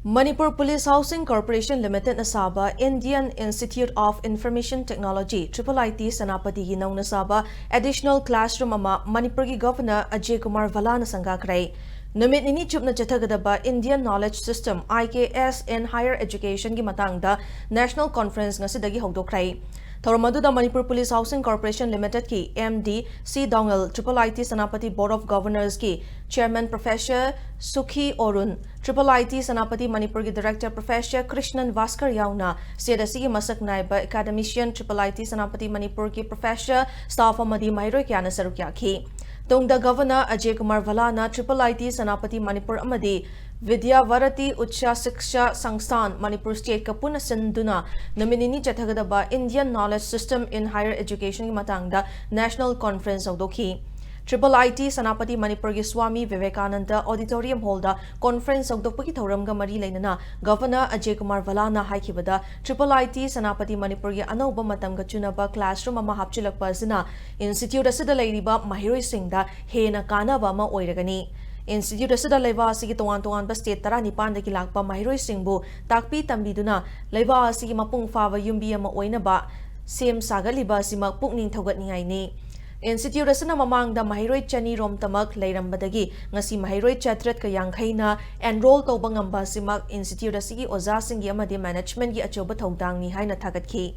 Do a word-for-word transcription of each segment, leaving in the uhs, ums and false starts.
Manipur Police Housing Corporation Limited ꯅ ꯁꯥꯕ Indian Institute of Information Technology, triple I T, ꯁꯦꯅꯥꯄꯇꯤꯒꯤ ꯅꯧꯅ ꯁꯥꯕ additional classroom ꯑꯃ ꯃꯅꯤꯄꯨꯔꯒꯤ Governor ꯑꯖꯌ ꯀꯨꯃꯥꯔ ꯚꯜꯂꯥꯅ ꯁꯪꯒꯥꯈ꯭ꯔꯦ꯫ ꯅꯨꯃꯤꯠ ꯅꯤꯅꯤ ꯆꯨꯞꯅ ꯆꯠꯊꯒꯗꯕ Indian Knowledge System, I K S, in Higher Education ꯒꯤ ꯃꯇꯥꯡꯗ National Conference ꯉꯁꯤꯗꯒꯤ ꯍꯧꯗꯣꯛꯈ꯭ꯔꯦ꯫ ꯊꯧꯔꯝ ꯑꯗꯨꯗ Manipur Police Housing Corporation Limited ꯀꯤ M D C ꯗꯣꯉꯦꯜ, triple I T Senapati Board of Governors ꯀꯤ Chairman Professor ꯁꯨꯈꯤ ꯑꯣꯔꯨꯟ, triple I T Senapati ꯃꯅꯤꯄꯨꯔꯒꯤ Director Professor ꯀ꯭ꯔꯤꯁꯅꯟ ꯚꯥꯁꯀꯔ ꯌꯥꯎꯅ state ꯑꯁꯤꯒꯤ ꯃꯁꯛ ꯅꯥꯏꯕ academician, triple I T Senapati ꯃꯅꯤꯄꯨꯔꯒꯤ professor, staff ꯑꯃꯗꯤ ꯃꯍꯩꯔꯣꯏ ꯀꯌꯥꯅ ꯁꯔꯨꯛ ꯌꯥꯈꯤ꯫ ꯇꯨꯡꯗ Governor Ajay Kumar ꯚꯜꯂꯥꯅ triple I T Senapati Manipur ꯑꯃꯗꯤ ꯕꯤꯗ꯭ꯌꯥ ꯚꯥꯔꯇꯤ ꯎꯆ ꯁꯤꯛꯁꯥ ꯁꯪꯁꯊꯥꯟ ꯃꯅꯤꯄꯨꯔ state ꯀ ꯄꯨꯟꯅ ꯁꯤꯟꯗꯨꯅ ꯅꯨꯃꯤꯠ ꯅꯤꯅꯤ ꯆꯠꯊꯒꯗꯕ Indian Knowledge System in Higher Education ꯒꯤ ꯃꯇꯥꯡꯗ National Conference ꯍꯧꯗꯣꯛꯈꯤ꯫ Triple I T ꯁꯦꯅꯥꯄꯇꯤ ꯃꯅꯤꯄꯨꯔꯒꯤ ꯁ꯭ꯋꯥꯃꯤ ꯚꯤꯕꯦꯀꯥꯅꯟꯗ Auditorium Hall ꯗ conference ꯍꯧꯗꯣꯛꯄꯒꯤ ꯊꯧꯔꯝꯒ ꯃꯔꯤ ꯂꯩꯅꯅ Governor Ajay Kumar ꯚꯜꯂꯥꯅ ꯍꯥꯏꯈꯤꯕꯗ, triple I T Senapati ꯃꯅꯤꯄꯨꯔꯒꯤ ꯑꯅꯧꯕ ꯃꯇꯝꯒ ꯆꯨꯅꯕ classroom ꯑꯃ ꯍꯥꯞꯆꯤꯜꯂꯛꯄ ꯑꯁꯤꯅ institute ꯑꯁꯤꯗ ꯂꯩꯔꯤꯕ ꯃꯍꯩꯔꯣꯏꯁꯤꯡꯗ ꯍꯦꯟꯅ ꯀꯥꯟꯅꯕ ꯑꯃ ꯑꯣꯏꯔꯒꯅꯤ꯫ Institute ꯑꯁꯤꯗ ꯂꯩꯕꯥꯛ ꯑꯁꯤꯒꯤ ꯇꯣꯉꯥꯟ ꯇꯣꯉꯥꯟꯕ state ꯇꯔꯥꯅꯤꯄꯥꯟꯗꯒꯤ ꯂꯥꯛꯄ ꯃꯍꯩꯔꯣꯏꯁꯤꯡꯕꯨ ꯇꯥꯛꯄꯤ ꯇꯝꯕꯤꯗꯨꯅ ꯂꯩꯕꯥꯛ ꯑꯁꯤꯒꯤ ꯃꯄꯨꯡ ꯐꯥꯕ ꯌꯨꯝꯕꯤ ꯑꯃ ꯑꯣꯏꯅꯕ ꯁꯦꯝ ꯁꯥꯒꯠꯂꯤꯕ ꯑꯁꯤꯃꯛ ꯄꯨꯛꯅꯤꯡ ꯊꯧꯒꯠꯅꯤꯡꯉꯥꯏꯅꯤ꯫ Institute ꯑꯁꯤꯅ ꯃꯃꯥꯡꯗ ꯃꯍꯩꯔꯣꯏ ꯆꯅꯤ ꯔꯣꯝꯇꯃꯛ ꯂꯩꯔꯝꯕꯗꯒꯤ ꯉꯁꯤ ꯃꯍꯩꯔꯣꯏ ꯆꯥꯇ꯭ꯔꯦꯠꯀ ꯌꯥꯡꯈꯩꯅ enroll ꯇꯧꯕ ꯉꯝꯕ ꯑꯁꯤꯃꯛ institute ꯑꯁꯤꯒꯤ ꯑꯣꯖꯥꯁꯤꯡꯒꯤ ꯑꯃꯗꯤ management ꯀꯤ ꯑꯆꯧꯕ ꯊꯧꯗꯥꯡꯅꯤ ꯍꯥꯏꯅ ꯊꯥꯒꯠꯈꯤ꯫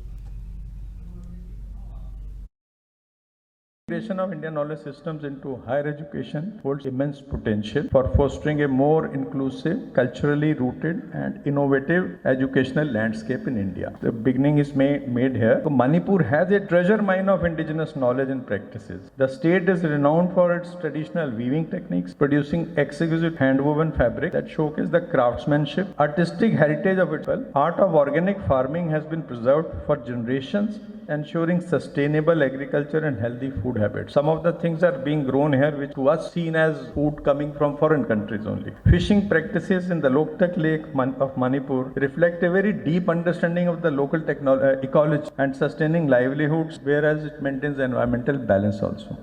Integration of Indian knowledge systems into higher education holds immense potential for fostering a more inclusive, culturally rooted, and innovative educational landscape in India. The beginning is made, made here. Manipur has a treasure mine of indigenous knowledge and practices. The state is renowned for its traditional weaving techniques, producing exquisite hand-woven fabric that showcase the craftsmanship, artistic heritage of its people. Art of organic farming has been preserved for generations, ensuring sustainable agriculture and healthy food habits. Some of the things are being grown here, which to us seen as food coming from foreign countries only. Fishing practices in the Loktak Lake Mon- of Manipur reflect a very deep understanding of the local technol- uh, ecology and sustaining livelihoods, whereas it maintains environmental balance also.